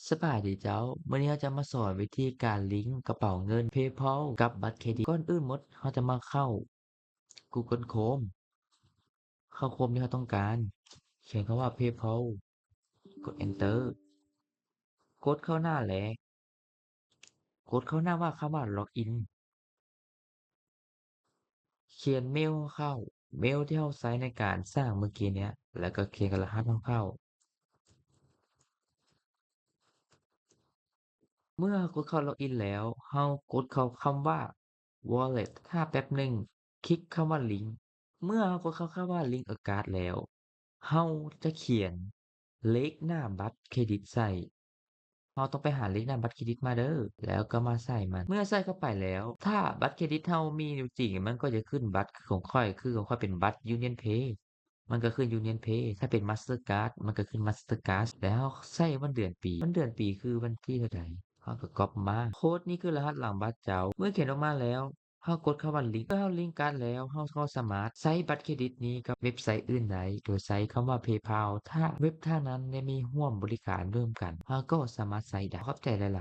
ສະບາຍດີເຈົ້າ, ມື້ນີ້ເຮົາຈະມາສອນວິທີການລິງກະເປົາເງິນ PayPal ກັບບັດເຄຣດິດ. ກ່ອນອື່ນໝົດ ເຮົາຈະມາເຂົ້າ Google Chrome ເຂົ້າ Chrome ທີ່ເຮົາຕ້ອງການ, ຂຽນຄຳວ່າ PayPal ກົດ Enter ກົດເຂົ້າໜ້າແລກ, ກົດເຂົ້າໜ້າວ່າ ຄຳວ່າ Login ຂຽນເມວເຮົາເຂົ້າ, ເມວທີ່ເຮົາໃຊ້ໃນການສ້າງມື້ກີ້ເນີ້ຍ ແລ້ວກໍຂຽນລະຫັດເຮົາເຂົ້າ. ເມື່ອເຮົາກົດເຂົ້າ Login ແລ້ວ, ເຮົາກົດເຂົ້າຄຳວ່າ Wallet ຖ້າແປັບໜຶ່ງ, ຄລິກຄຳວ່າ Link. ເມື່ອເຮົາກົດເຂົ້າຄຳວ່າ Link a card ແລ້ວ, ເຮົາຈະຂຽນເລກໜ້າບັດເຄຣດິດໃສ່. ເຮົາຕ້ອງໄປຫາເລກໜ້າບັດເຄຣດິດມາເດີ ແລ້ວກໍມາໃສ່ມັນ. ເມື່ອໃສ່ເຂົ້າໄປແລ້ວ, ຖ້າບັດເຄຣດິດເຮົາມີຢູ່ຈິງ, ມັນກໍຈະຂຶ້ນບັດ ຄືຂອງຂ້ອຍ, ຄືຂອງຂ້ອຍເປັນບັດ Union Pay ມັນກໍຂຶ້ນ Union Pay, ຖ້າເປັນ Mastercard ມັນກໍຂຶ້ນ Mastercard ແລ້ວເຮົາໃສ່ວັນເດືອນປີ, ວັນເດືອນປີຄືວັນທີເທົ່າໃດ, ເຮົາກໍກັອບມາ. ໂຄດນີ້ຄືລະຫັດຫຼັງບັດເຈົ້າ. ເມື່ອຂຽນອອກມາແລ້ວ, ເຮົາກົດຄຳວ່າ Link. ເມື່ອເຮົາລິງກາດແລ້ວ, ເຮົາກໍສາມາດໃຊ້ບັດເຄຣດິດນີ້ກັບເວັບໄຊອື່ນໄດ້ ໂດຍໃຊ້ຄຳວ່າ PayPal ຖ້າເວັບທາງນັ້ນໄດ້ມີຮ່ວມບໍລິການຮ່ວມກັນ, ເຮົາກໍສາມາດໃຊ້ໄດ້. ຂອບໃຈຫຼາຍໆ.